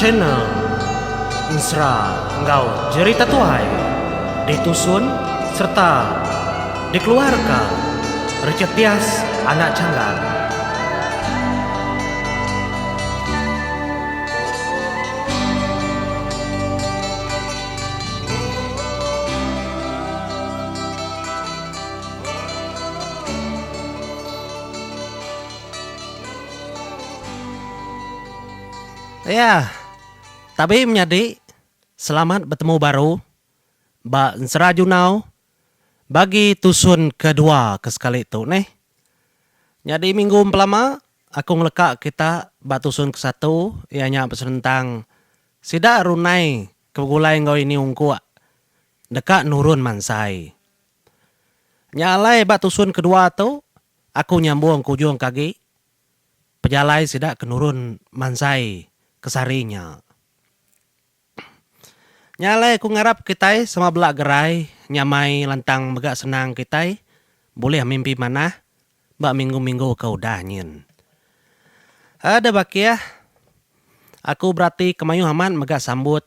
Channel Ensera enggau Jerita Tuai ditusun sereta dikeluarka Richard Tias anak Changgan. Iya, tabi menyadi, selamat betemu baru ba Ensera Junau bagi tusun kedua ke sekali tu neh. Nyadi minggu empelama aku ngeleka kita ba tusun kesatu iya nya besenentang sida Runai ke begulai enggau ini Ungkuk deka nurun mansai. Nya alai ba tusun kedua tu aku nyambung ke ujung ke agi pejalai sida ke nurun mansai ke sehari nya. Nya alai aku ngarap kitai sama bela gerai nyamai lantang mega senang kitai bulih mimpi manah ba minggu-minggu ke udah nyin. Ada bakih aku berati ke mayuh amat mega sambut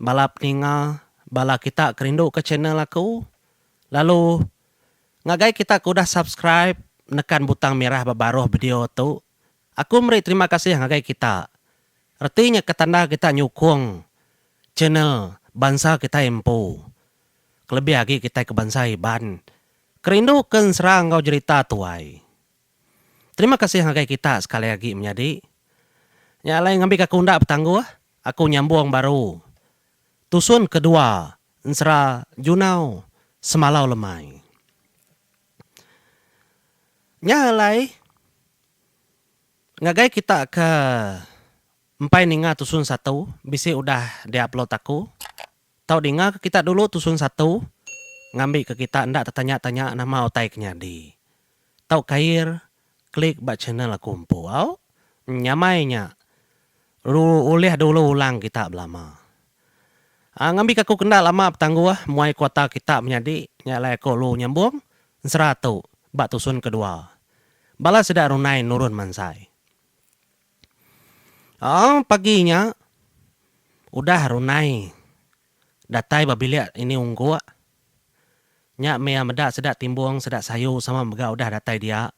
Bala peninga, bala kita ke rindu ke channel aku, lalu ngagai kita ke udah subscribe nekan butang merah ba baruh video tu, aku meri terima kasih ngagai kita. Reti nya ke tanda kita nyukung channel bansa kitai empu, kelebih agi kitai ke bansa Iban ke rindu ke ensera enggau jerita tuai. Terima kasih ngagai kita sekali agi menyadi. Nya alai ngambika aku enda betangguh, aku nyambung baru tusun kedua ensera Junau Semalau Lemai. Nya alai ngagai kita ke empai ninga tusun satu bisi udah diupload aku. Tau dinga ke kita dulu tusun satu ngambi ke kita enda tetanya-tanya nama utai ke nyadi. Tau kair klik ba channel aku empu au. Nyamai nya ulih dulu ulang kita belama. Aa ngambi ke aku ke enda lama betangguh muai kuota kita menyadi nya alai aku lu nyambung ensera tu ba tusun kedua. Bala sida runai nurun mansai. Aa pagi nya udah Runai datai ba bilik ini Ungguk. Nya meh iya meda sida Timbong sida Sayu sama mega udah datai dia.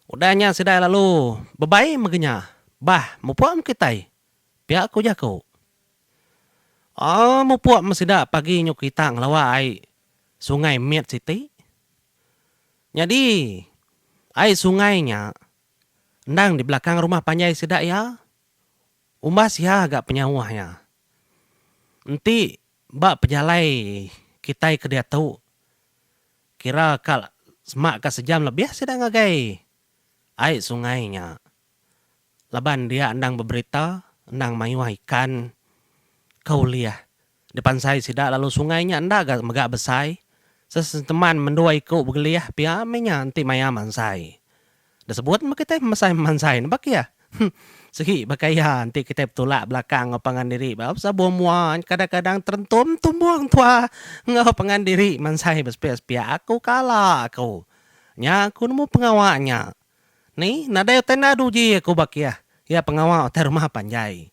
Udah nya sida lalu bebai mega nya. Bah mupuk meh kitai pia ku jaku. Aa mupuk meh sida pagi nyu kita ngelawa ai sungai mit siti. Nyadi ai sungai nya Endang di belakang rumah panjai sida iya, umbas iya ga penyauh iya. Enti ba pejalai kitai ke diatu, kira ka semak ka sejam lebih sida ngagai ai sungai nya. Laban dia endang beberita endang mayuh ikan ke ulih Dipansai sida lalu sungai nya enda ga mega besai, sesenteman mendua iku begelih pia meh nya enti maya mansai. Disebut meh kitai pemesai mansai ne baka iya. Huh. Sigi baka iya enti kitai betulak belakang enggau pangan diri ba besabung mua kadang-kadang terentum tumbung tua enggau pangan diri mansai besepiak-sepiak aku kala aku. Nya aku nemu pengawa nya. Ni nadai utai enda diuji aku baka iya. Iya pengawa utai rumah panjai.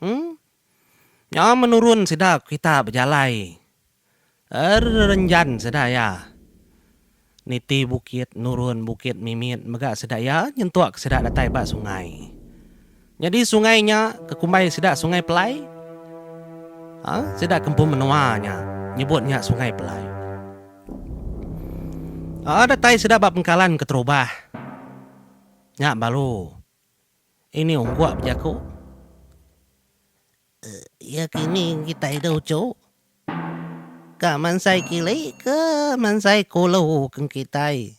Huh. Nya menurun sida kita bejalai erenjan sida iya niti bukit nurun bukit mimit mega sida iya nyentuk ke sida datai ba sungai. Nyadi sungai nya ke kumbai sida Sungai Pelai uhh sida ke empu menua nya nyebut nya Sungai Pelai. Uhh datai sida ba pengkalan keterubah nya baru Ini ungkup bejaku. Iya kini kitai tu uchu. Ka mansai kili ke mansai kulu ke kitai.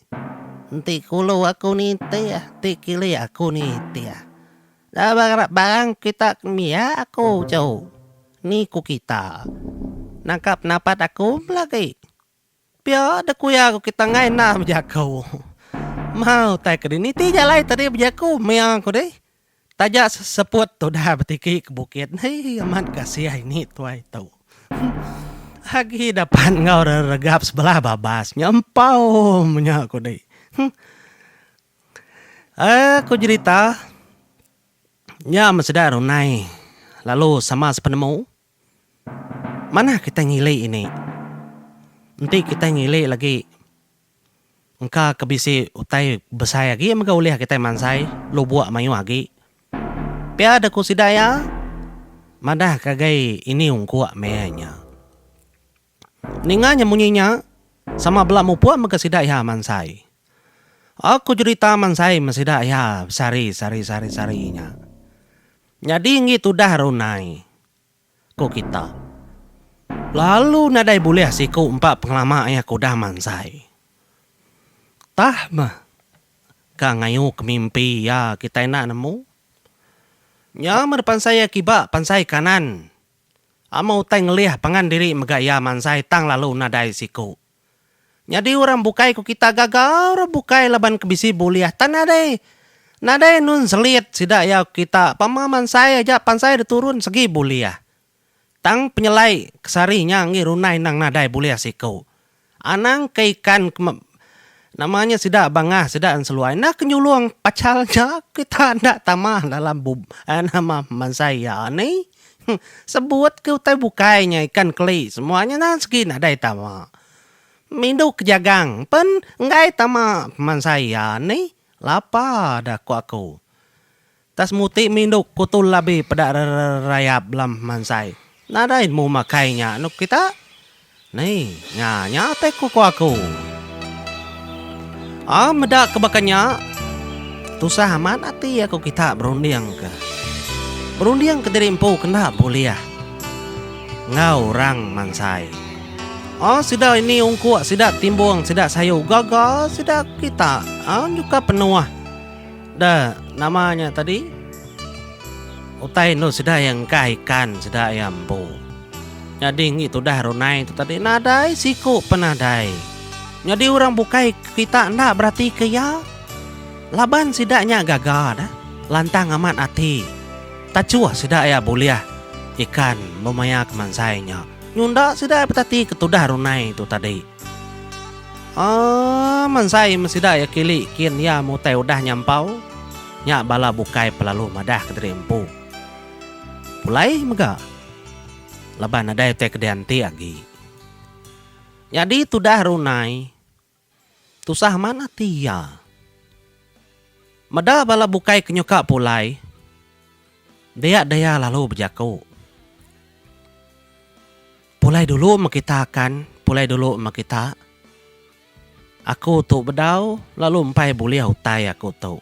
Enti kulu aku nitih, enti kili aku nitih. Dah barang kita ke mia aku uchu. Ni ku kita. Nangka penapat aku meh lagi. Pia deh ku iya ku kita enggai enda bejaku. Mau utai ke dini ti jalai tadi bejaku mia ku deh. Taja seput tudah betiki ke bukit hei amat kasih ini tuai tu. Agi dapat enggau reregap sebelah babas nyempau menya ku deh. Eh ku jerita. Nya meseda Runai lalu sama sepenemu. Manah kitai ngili ini. Enti kitai ngili lagi engka ke bisi utai besai agi mega ulih kitai mansai lubok mayuh agi. Pia deh ku sida iya madah ke agai ini ungkuk meh nya. Ninga nya munyi nya sama bela mupuk mega sida iya mansai. Aku jerita mansai meh sida iya sehari sehari sehari sehari nya. Nyadi enggi tudah Runai, ku kita. Lalu nadai bulih siku empa pengelama iya ke udah mansai. Tah meh ka ngayu ke mimpi iya kitai enda nemu. Nya meh pansai iya kiba pansai kanan. Ama utai ngelih pangan diri mega iya mansai tang lalu nadai siku. Nyadi orang bukai ku kita gaga orang bukai laban ke bisi bulih tan nadai nadai enun selit sida iya ku kita pama mansai aja pansai da turun segi bulih. Tang penyelai ke sehari nya enggi runai endang nadai bulih siku. Anang ke ikan ke nama nya sida bangah sida enseluai enda ke nyulung pachal nya kita enda tama dalam bub nama mansai iya ni. Sebut ke utai bukai nya ikan keli semua nya nah segi nadai tama. Mindu ke jagang pen enggai tama mansai iya ni. Lapa da ku aku. Tas muti mindu kutu labi peda rerayap lam mansai. Nadai nemu makai nya nuk kita. Nei nya nya te ku ko aku. Ah meda ke baka nya tusah amat ati aku kita berunding ke. Berunding ke diri empu kena bulih enggau orang mansai. Ah sida ini ungkuk sida timbung sida sayu gaga sida kita ah nyuka penuh. Da nama nya tadi utai endu sida iya engkah ikan sida iya empu. Nyadi enggi tudah runai tu tadi nadai siku penadai. Nyadi orang bukai kita enda beratika iya laban sida nya gaga dah lantang amat ati. Tachuh sida iya bulih ikan bemaya ke mansai nya. Nyunda sida iya betati ke tudah runai tu tadi. Aaa mansai meh sida iya kili kin iya mutai udah nyampau nya bala bukai pelalu madah kediri empu. Pulai mega laban nadai utai ke dianti agi. Nyadi tudah Runai tusah amat ati iya. Meda bala bukai ke nyuka pulai dia daya lalu bejaku. Pulai dulu meh kita akan, pulai dulu meh kita. Aku tu bedau lalu empai bulih utai aku tu.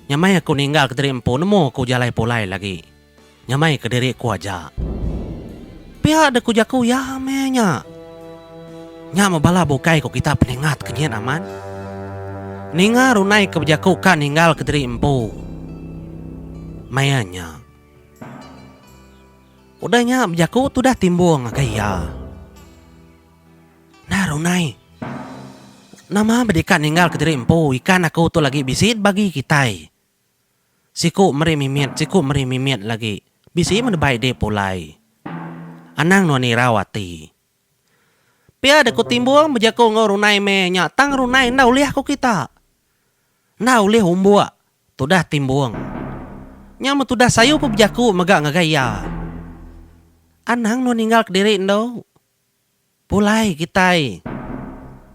Nyamai aku ninggal kediri empu nemu aku jalai pulai lagi. Nyamai kediri ku aja. Pia deh ku jaku iya meh nya. Nya meh bala bukai ku kita peningat kenyit amat. Ninga runai ke bejaku ka ninggal kediri empu maya nya. Udah nya bejaku tudah timbung ngagai iya. Nah Runai. Nama bedika ninggal kediri empu ikan aku tu lagi bisi bagi kitai. Siku meri mimit siku meri mimit lagi bisi meh debai dek pulai. Anang nuan irau ati. Pia deh ku timbung bejaku enggau Runai meh nya tang Runai enda ulih ku kita. Enda ulih umbuk tudah timbung. Nya meh tudah sayu pun bejaku mega ngagai iya. Anang nuan ninggal kediri endu. Pulai kitai.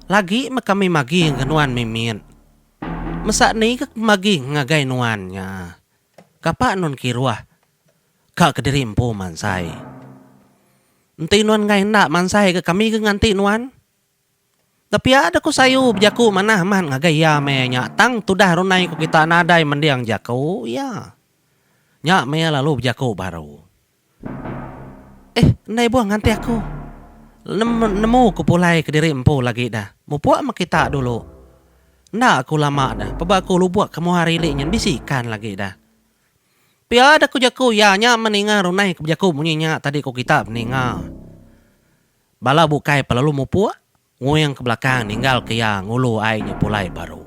Lagi meh kami magi ngagai nuan mimit. Mesa ni ke magi ngagai nuan nya. Kapa nuan kiruh ka kediri empu mansai. Enti nuan enggai enda mansai ga kami ga nganti nuan. Da pia da ku sayu bejaku manah amat ngagai iya meh nya tang tudah runai ku kita nadai mending jaku iya. Nya meh iya lalu bejaku baru. Eh enda ibuh nganti aku. Nemu ku pulai kediri empu lagi dah. Mupuk meh kita dulu. Enda aku lama dah peba aku lubuk ke mua hari ili nyin bisi ikan lagi dah. Pia da ku jaku iya nya meninga runai ke bejaku munyi nya tadi ku kita meninga. Bala bukai pelalu mupuk nguing ke belakang ninggal ke iya ngulu ai nya pulai baru.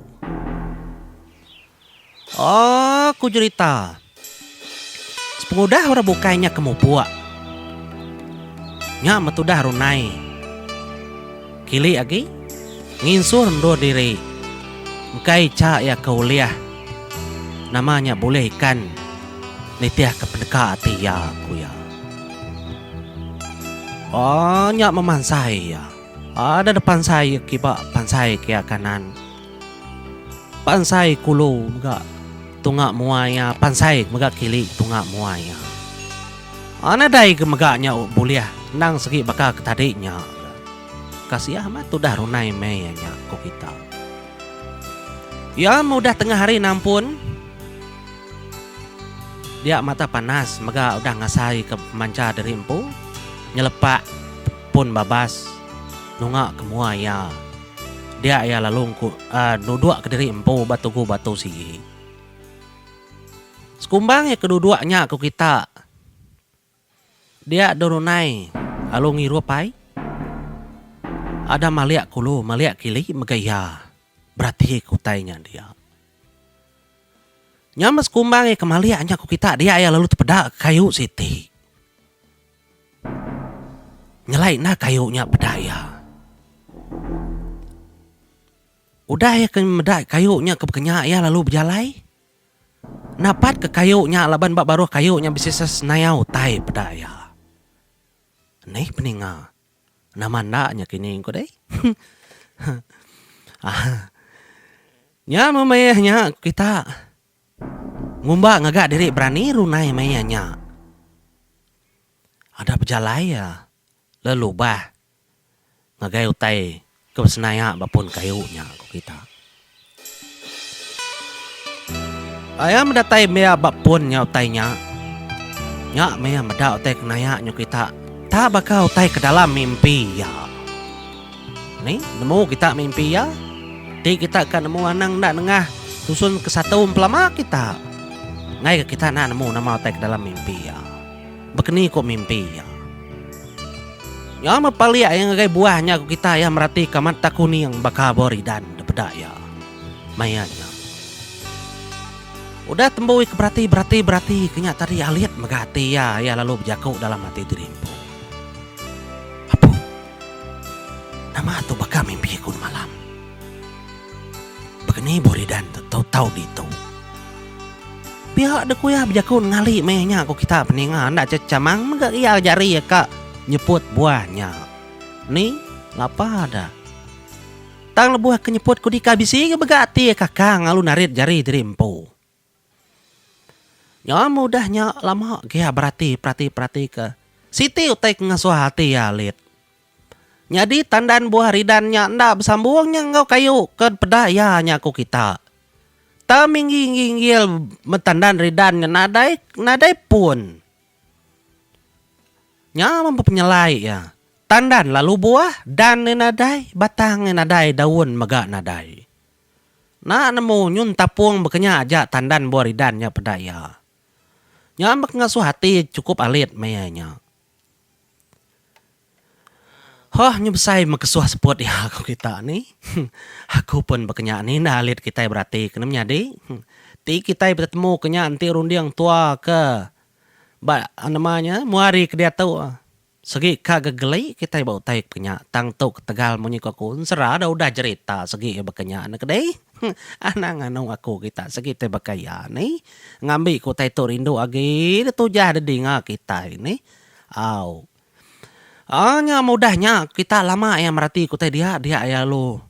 Ooh ku jerita. Sepengudah orang bukai nya ke mupuk nya metudah runai kili agi nginsur endur diri engkai cha iya ke ulih. Nama nya bulih ikan nitihka peneka ati iya, ku iya. Oh, nya memansai iya. Ada da pansai iya kiba, pansai ke iya kanan. Pansai kulu mega tunga mua iya, pansai mega kili tunga mua iya. Nadai ke mega nya bulih endang segi baka ke tadi nya. Kasih amat tudah runai meh iya nya, ku kita. Iya meh udah tengah hari nampun. Dia mata panas mega udah ngasai ke pemancha diri empu nyelepak pun babas nunga ke mua iya. Dia iya lalu nuduk kediri empu ba tugu batu sigi. Sekumbang iya ke duduk nya ku kita. Dia Dorunai lalu ngirup ai. Ada malik kulu malik kili mega iya berati ke utai nya dia. Nya meh sekumbang iya ke malik nya ku kita dia iya lalu tepeda ke kayu siti. Nyelai enda kayu nya peda iya. Udah iya ke meda kayu nya ke bekenya iya lalu bejalai. Napat ke kayu nya laban ba baruh kayu nya bisi sesenaya utai peda iya. Nih peninga. Nama enda nya kini ku deh. Nya meh meh nya ku kita. Ngumba ngaga diri berani runai meh iya nya. Ada pejalai iya lelubah. Ngagai utai ke besenaya ba pun kayu nya, ku kita. Aya meh datai mia ba pun nya utai nya. Nya meh iya meda utai ke naya nyu kita tak baka utai ke dalam mimpi iya. Ni, nemu kita mimpi iya? Ti kita ka nemu anang enda nengah tusun ke satu empelama kita. Enggai ke kita enda nemu nama utai ke dalam mimpi iya. Bekeni ko mimpi iya. Nya meh palik iya ngagai buah nya ku kita iya meratika mata kuning baka beridan dipeda iya maya nya. Udah tembu iya ke berati berati berati ke nya tadi alit mega ati iya iya lalu bejaku dalam ati diri empu. Apu. Nama tu baka mimpi aku nemalam. Bekeni beridan tu tau tau ditu. Pia dek uyah bejaku nengali meh nya ku kita peninga enda chechamang mega iya jari ka nyeput buah nya. Ni lapa da. Tang lebuh ke nyeput ku dika bisi ga mega ati kakang lalu narit jari diri empu. Nya meh udah nya lama gia berati perati perati ke siti utai ke ngasuh ati iya alit. Nyadi tandan buah ridan nya enda besambung nya enggau kayu ke peda iya nya ku kita. Tang minggi nginggil metandan ridan nya nadai nadai pun. Nya meh penyelai iya. Tandan lalu buah, dan iya nadai, batang iya nadai, daun mega nadai. Enda nemu nyun tapung bekenya aja tandan buah ridan nya peda iya. Nya meh ke ngasuh ati chukup alit maya nya. Hoh nyu besai meh kesuh seput iya ku kita ni. Aku pun baka nya ni enda alit kitai berati ke ne menyadi. Ti kitai betetemu ke nya enti runding tua ke ba nama nya mua hari ke diatu segi ka gegeli kitai ba utai ke nya tang tu ketegal munyi ku aku ensera da udah jerita segi iya baka nya ne kedai. Anang anu aku kita segi tai baka iya ni. Ngambi ku utai tu rindu agi da tujah da dinga kitai ni. Au. Aa nya mudah nya kita lama iya merati ke utai dia dia iya lalu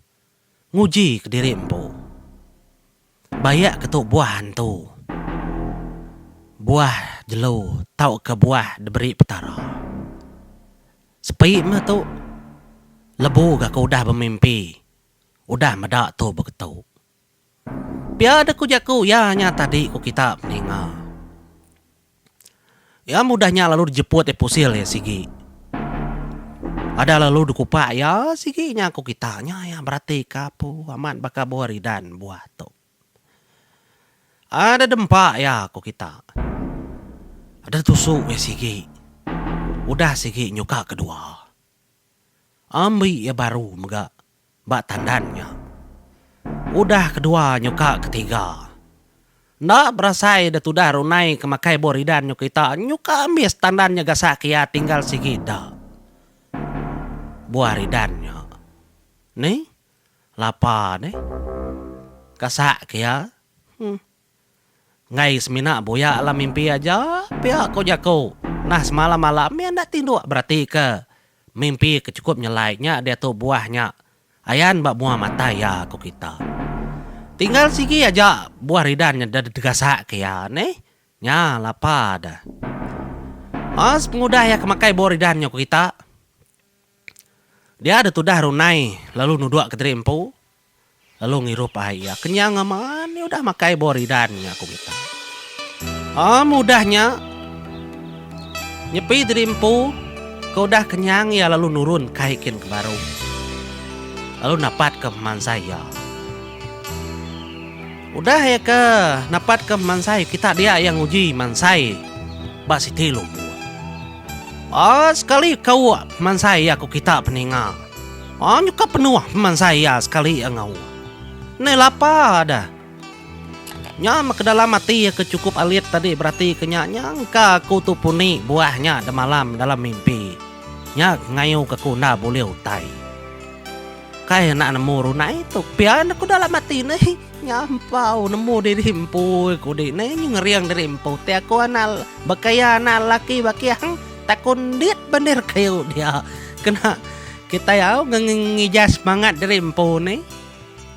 nguji kediri empu. Bayak ke tu buah antu, buah jelu tauka buah diberi Petara. Sepi meh tu lebu ga ke udah bemimpi udah meda tu beketu. Pia deh ku jaku iya nya tadi ku kita peninga. Iya mudah nya lalu dijeput iya pusil iya sigi. Ada lalu dikupak iya sigi nya ku kita nya iya beratika apu amat baka buah ridan buah tu. Ada dempa iya ku kita. Ada tusu iya sigi. Udah sigi nyuka kedua. Ambi iya baru mega ba tandan nya. Udah kedua nyuka ketiga. Enda berasai da tudah runai ke makai buah ridan nyuka ita nyuka ambis tandan nya gasak ke iya tinggal sigi da buah ridan nya. Ni lapa deh gasak ke iya. Huh. Enggai semina buya alam mimpi aja pia ko jaku. Nah semalam malam iya enda tinduk beratika mimpi ke chukup nyelai nya diatu buah nya ayan ba mua mata iya ku kita. Tinggal sigi aja buah ridan nya degasak ke iya neh. Nya lapa dah. Mas pengudah iya ke makai buah ridan nya ku kita. Dia deh tudah runai lalu nuduk kediri empu. Lalu ngirup ai iya. Kenyang amat iya udah makai buah ridan nya ku kita. Am udah nya nyepi diri empu ke udah kenyang iya lalu nurun kai kin ke baru. Lalu napat ke pemansai iya. Udah iya ke napat ke pemansai kita dia iya nguji mansai ba siti lubuk. Ah sekali kauk pemansai iya ku kita peninga. Ah nyuka penuh pemansai iya sekali iya ngauk. Neh lapa dah. Nya meh ke dalam ati iya ke chukup alit tadi berati ke nya nya engka aku tu puni buah nya demalam dalam mimpi. Nya ke ngayu ke aku enda bulih utai. Kai anak nemu runai tu pia enda ku dalam ati neh. Nyampau nemu diri empu ku di neh nyu ngering diri empu ti aku anak bekaya anak lelaki bakih takun endit bandir kayu dia kena kitai au ngija semangat diri empu nih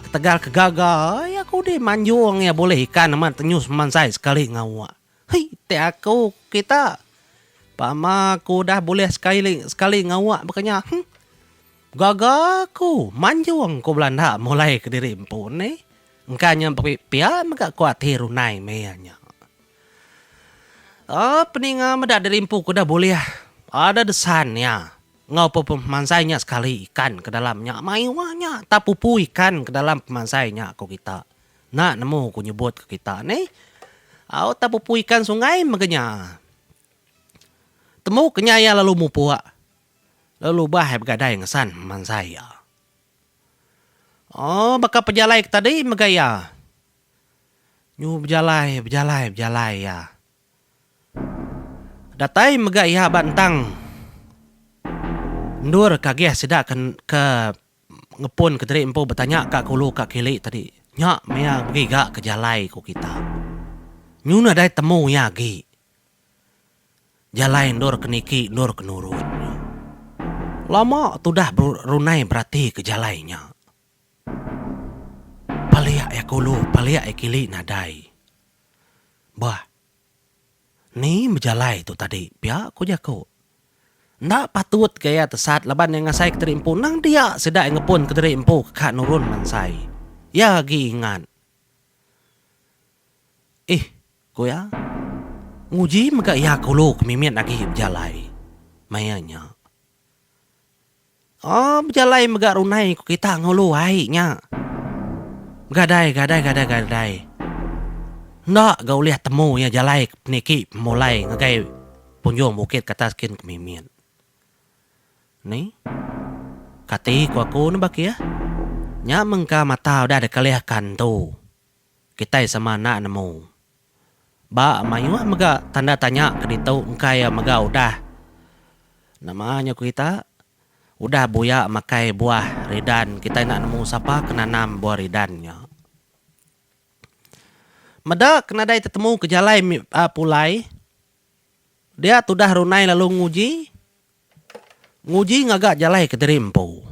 ketegal ke gaga ai aku di manjung iya bulih ikan amat nyus mansai sekali ngawa. Hei ti aku kita pama aku udah bulih sekali sekali ngawa baka nya huh. Gaga ku manjung ku belanda mulai kediri empu nih. Engka nya pia mega ku ati runai meh iya nya. Aaa peninga meda diri empu ku udah bulih ada desan iya enggau pemansai nya sekali ikan ke dalam nya mayuh nya tak pupu ikan ke dalam pemansai nya ku kita. Enda nemu ku nyebut ke kita nih. Au tak pupu ikan sungai mega nya. Temu ke nya iya lalu mupuk. Lalu lubah iya begadai ngesan mansai iya. Oh baka pejalai ke tadi mega iya. Nyu bejalai bejalai bejalai iya. Datai mega iya ba entang endur ke agih sida ke ke ngepun kediri empu betanya ka kulu ka kili tadi. Nya meh iya begiga ke jalai ku kita. Nyu nadai temu iya agi. Jalai endur ke niki endur ke nurun nya. Lama tudah Brunei berati ke jalai nya. Palik iya ke ulu palik iya kili nadai. Bah. Ni bejalai tu tadi pia ku jaku. Enda patut ga iya tesat laban iya ngasai kediri empu nang dia sida iya ngepun kediri empu ke ka nurun mansai. Iya agi ingat. Ih. Ku iya, nguji mega iya ke ulu ke mimit agi bejalai maya nya. Oh bejalai mega runai ku kita ngulu ai nya. Gadai gadai gadai gadai. Enda ga ulih temu iya jalai ke peniki pemulai ngagai punjung bukit ke atas kin ke mimit. Ni? Kati ku aku ne bakih. Nya mengka mata udah dikalihka entu. Kitai sama enda nemu. Ba mayuh mega tanda tanya ke ditu engka iya mega udah nama nya ku kita udah buya makai buah ridan kitai enda nemu sapa ke nanam buah ridan nya. Meda ke nadai tetemu ke jalai pulai dia tudah runai lalu nguji nguji ngaga jalai kediri empu.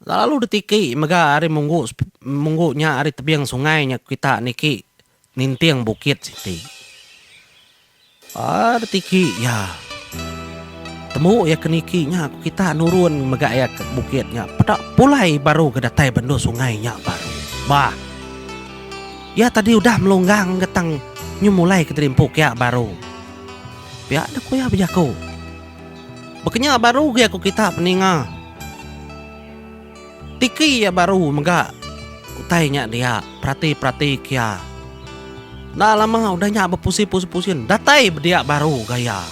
Lalu ditiki mega ari munggu munggu nya ari tebing sungai nya kita niki ninting bukit siti. Aaa ditiki iya. Tembu iya ke niki nya ku kita nurun mega iya ke bukit nya peda pulai baru ke datai ba endur sungai nya baru. Bah. Iya tadi udah melunggang ga tang nyu mulai ke diri empu kia baru. Pia deh ku iya bejaku. Bekenya baru gi aku kita peninga. Tiki iya baru mega utai nya dia perati-perati kia. Enda lama udah nya bepusi-pusi-pusin datai bedia baru gaya.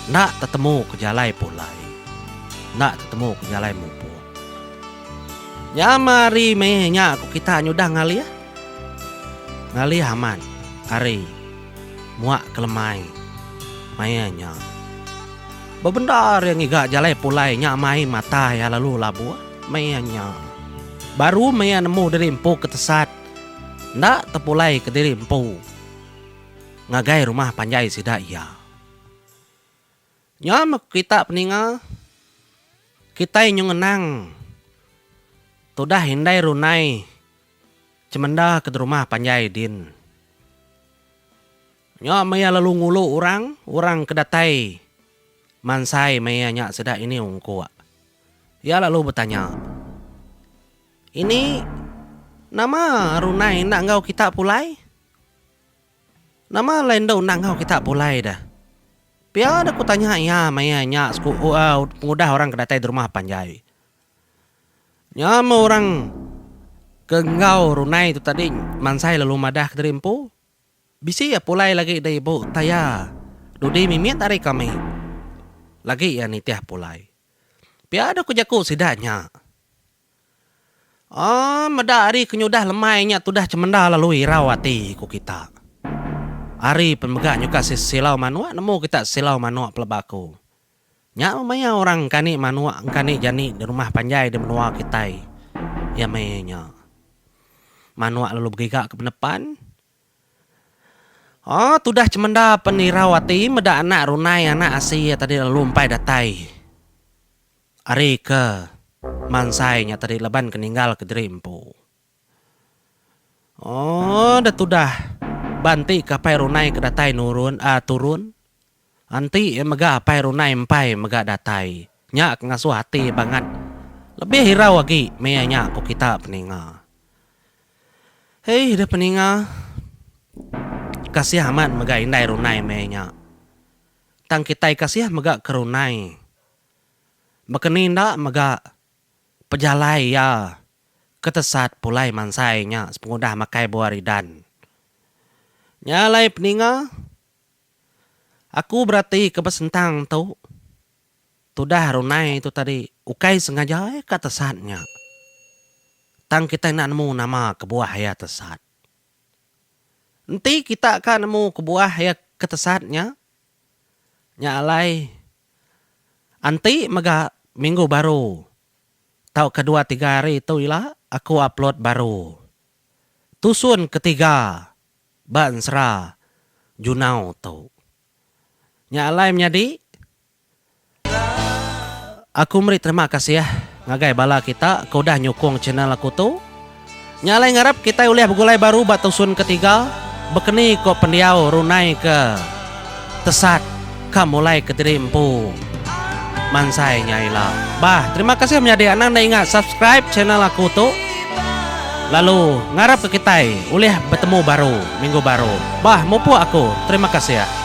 Enda tetemu ke jalai pulai. Enda tetemu ke jalai mupuk. Nya mah hari meh nya ku kita nyudah ngalih. Ngalih amat hari muak ke lemai maya nya. Bebendar iya ngiga jalai pulai nya mai mata iya lalu labuh maya nya. Baru maya nemu diri empu ke tesat. Enda tepulai kediri empu ngagai rumah panjai sida iya. Nya meh kita peninga, kitai nyu ngenang tudah indai runai chemenda ke derumah panjai din. Nya meh iya lalu ngulu orang, orang ke datai mansai meh iya nya sida ini ungkuk. Iya lalu betanya, Ini nama runai enda enggau kita pulai? Nama alai enda undang enggau kita pulai deh? Pia deh ku tanya iya maya nya pengudah orang ke datai di rumah panjai. Nya meh orang ke enggau runai tu tadi mansai lalu madah kediri empu, Bisi iya pulai lagi deh ibu taya dudi mimit ari kami. Lagi iya nitih pulai. Pia deh ku jaku sida nya. Aaa meda ari ke nyudah lemai nya tudah chemenda lalu irau ati ku kita. Ari pen mega nyuka sesilau manuk nemu kita sesilau manuk peleba aku. Nya meh maya orang engkani manuk engkani jani di rumah panjai di menua kitai iya meh nya. Manuk lalu begiga ke penepan. Aaa tudah chemenda pen irau ati meda anak runai anak asi iya tadi lalu empai datai. Ari ke mansai nya tadi laban ke ninggal ke diri empu. Oh deh tudah ba enti ke apai Runai ke datai nurun aaa turun enti mega apai Runai empai mega datai nya ke ngasuh ati bangat lebih irau agi meh nya ku kita peninga. Eih deh peninga kasih amat mega indai Runai meh nya. Tang kitai kasih mega ke Runai. Baka ni enda mega pejalai iya ke tesat pulai mansai nya sepengudah makai buah ridan. Nya alai peninga, aku berati ke besentang tu, tudah runai tu tadi ukai sengaja iya ka tesat nya. Tang kitai enda nemu nama kebuah iya tesat. Enti kita ka nemu kebuah iya ke tesat nya, nya alai Anti mega minggu baru tauka dua tiga hari tu ila aku upload baru tusun ketiga ba ensera Junau tu. Nya alai menyadi aku meri terima kasih ngagai bala kita ke udah nyukung channel aku tu. Nya alai ngarap kitai ulih begulai baru ba tusun ketiga bekeni ko pendiau runai ke tesat ka mulai kediri empu mansai nya ila. Bah terima kasih menyadi anang enda ingat subscribe channel aku tu lalu ngarap ke kitai ulih betemu baru minggu baru. Bah mupuk aku terima kasih.